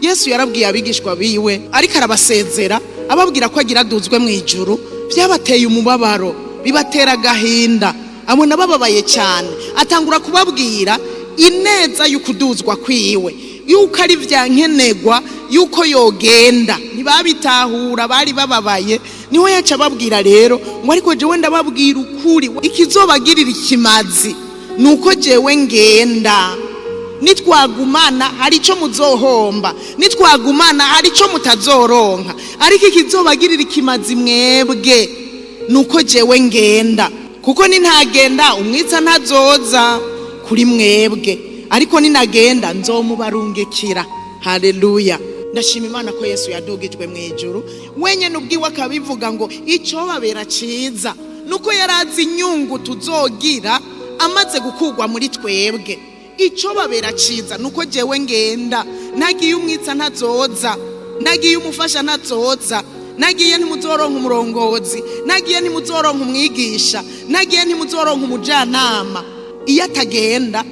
Yesu yarabwiye abigishwa biwe, ariko arabasezera, ababwira ko agira aduzwe mu ijuru. Byabateye umubabaro, bibatera agahinda, abona bababaye cyane. Atangura kubabwira ineza y'ukuduzwa kwiwe, yuko ari vya nkenerwa yuko yogenda. Ntibabitahura, bari bababaye. Niho yaca ababwira rero ngo: "Ariko jewe ndababwira ukuri, ikizobagirira ikimazi nuko jewe ngenda. Nitwagumana hari icyo muzohomba, nitwagumana hari icyo mutazoronka, ariko ikizobagirira ikimazi mwebwe nuko jewe ngenda, kuko nintagenda umwitsa ntazoza kuri mwebwe, ariko ninagenda nzomubarungikira." Haleluya! Ndashima Imana ko Yesu yadugijwe mu ijuru, wenyine ubwiwe akabivuga ngo icyo babera cyiza nuko yari azi inyungu tuzogira amaze gukurwa muri twebwe. Icyo babera cyiza nuko jewe ngenda. Nagiye umwitsa ntazoza, nagiye umufasha ntazoza, nagiye ntimuzoronka umurongozi, nagiye ntimuzoronka umwigisha, nagiye ntimuzoronka umujyanama. Iyo atagenda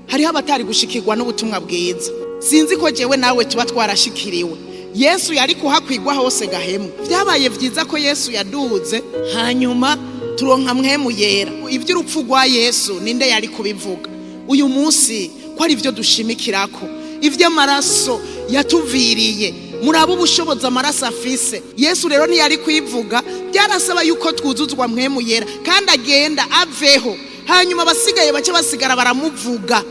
hariho abatari gushikirwa n'ubutumwa bwiza. Sinzi ko jewe nawe tuba twarashikiriwe. Yesu yari kuhakwigwa hose gahemu. Byabaye byiza ko Yesu yaduze, hanyuma turonka Mpwemu Yera. Iby'urupfu rwa Yesu ninde yari kubivuga uyu munsi ko ari byo dushimikirako? Iby'amaraso yatuviriye, muraba ubushobozi amaraso afise. Yesu rero ntiyari kwivuga, byarasaba yuko twuzuzwa Mpwemu Yera kandi agenda aveho, hanyuma abasigaye bace basigara baramuvuga.